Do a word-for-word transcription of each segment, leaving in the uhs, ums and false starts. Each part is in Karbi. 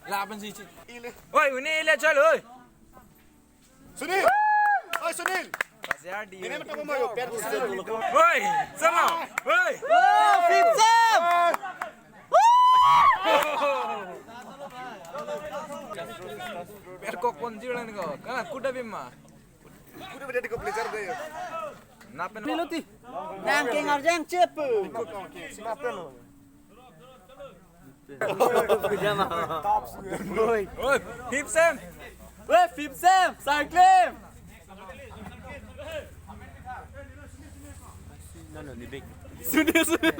Laban si. Oi, une ile chal, oi. Sunil! Oi, Sunil! Ini apa mau yuk? Biar bisa dulu. Oi, sama. Oi. Oh, Fifsam! Biar kok pon jiran ko. Kana kuda bima. Kuda beda di ko player deh. Napen. Piluti. Nang kengar jang cepu. Sinapen lo. Oi, Fifsam. Weh, Fifsam, Sangklem. Sudah, sudah.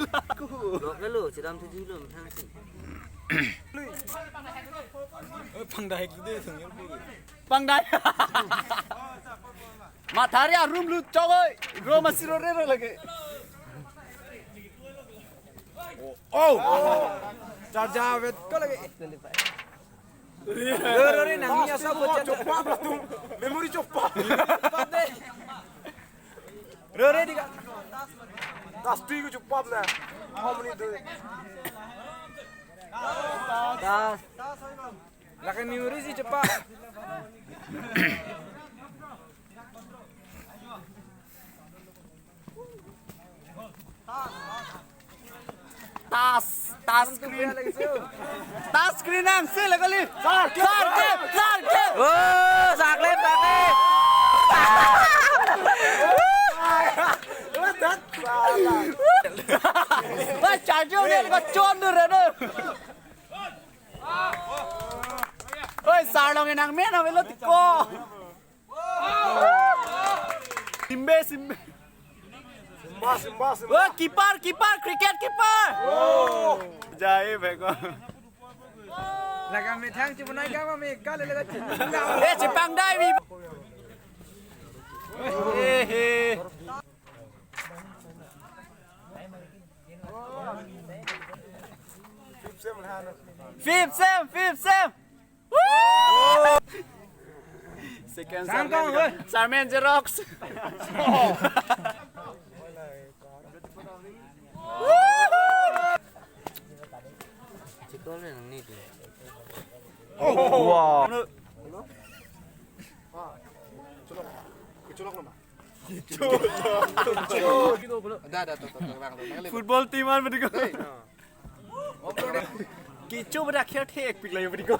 Lok kalo, sedang tujuh lo, methang si. Oi, pangdai gitu, sengir bu. Pangdai. Mathari arum lu chok oi. Ro masiro rero lagi. Oh. Charja vet ko lagi. Ro, ro, ro, nang niya sa bocah. Cepat lah tu. Memory cepat. Cepat deh. Ro, ro, di ka. Tas tiga cepat lah. How many do? Tas. Lakan memory si cepat. Tas, tas screen. Tas screen ang sila kali. Sangklem, Sangklem. Oh, Sangklem, Sangklem. Wah, charge udah kacon dulu, Reno. Oi, Sarlong inang men, ambil lo tiko. Simbe, simbe. Simba, simba, simba. Wah, keeper, keeper, cricket keeper. Jai beko. Laga methang cuma naik apa me kali laga cuma. Eh, cipang dai bi. Eh, eh. Fifsam, Fifsam. Second Sangkang, Sarmen, weh. Sarmen Xerox. Cikol ni nang ni tu. Wow. Kecolok nama. Ada, ada, tuh, tuh, tuh, bang, tuh, bang, lihat. Football team an berdiko. Hey, no. Kichu berakhir thek pik lagi berdiko.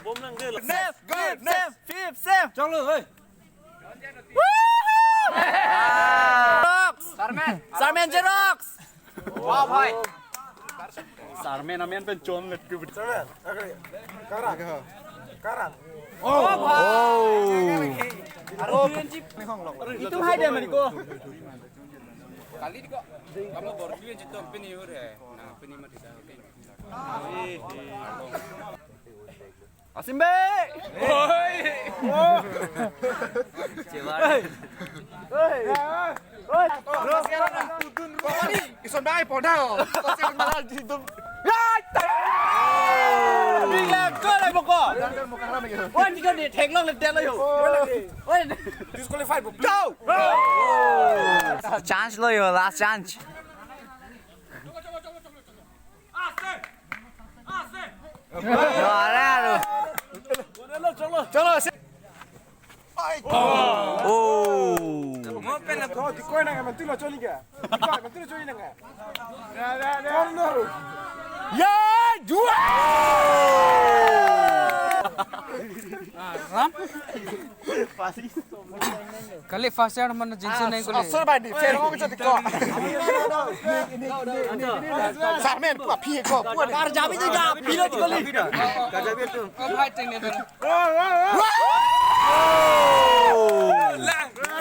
Bom lang deh. Safe, good, safe, safe, safe. Chalo, hey. Rocks. Sarmen. Sarmen Xerox. Wah, bhai. Sarmen amen pen chom let ke. Sarmen, oke. Karan. Karan. Oh. Oh. Itu hai dia, Mariko. Kali di ko. Kamu baru dulu yang cetok pini ur ya. Nah, pini mati dah. Asimbe! Oi! Cewa. Oi! Oi! Ison bai podao. Ison bai di dum. Bilang ko le moko. Wan di ko ni theklong le delo yo. Oi! Disqualified, bro. Go! Chance lo yo, last chance. Lo, are, aro. Chalo, chalo. Oh. Mo pen na. Oh, di koi na, mantu lo choni ka. Mantu lo choni na. Corner. Ya, jua. Ram. Kali first yard mana jinsi nahi kali. Asur badi, fair ko choti ko. Sarmen, pua phi ko, pua. Kar jabi di ga, phi lo kali. Kar jabi tu. Oh, bhai, teng ni.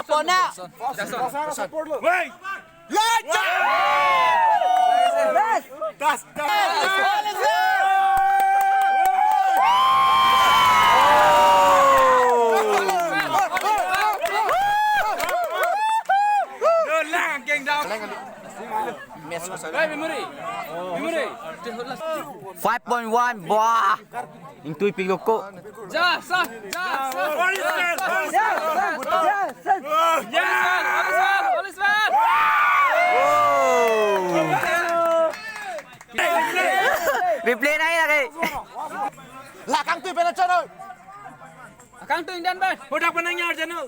Pona. Support lo. Wait. Light! Das, das. Five point one, buah. Ingtui pik loko. Ja, sa, ja, sa. Policeman, policeman, policeman. Oh. Replay nai lagi. La kangtui pen chonoi. Akangtui ingdan bai. Hodak pen nang nyar jano.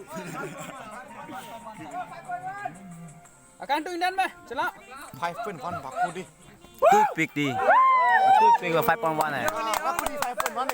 Akangtui ingdan bai. Chala. Five point one baku di. Toothpick di. Toothpick five point one hai. Baku di five point one.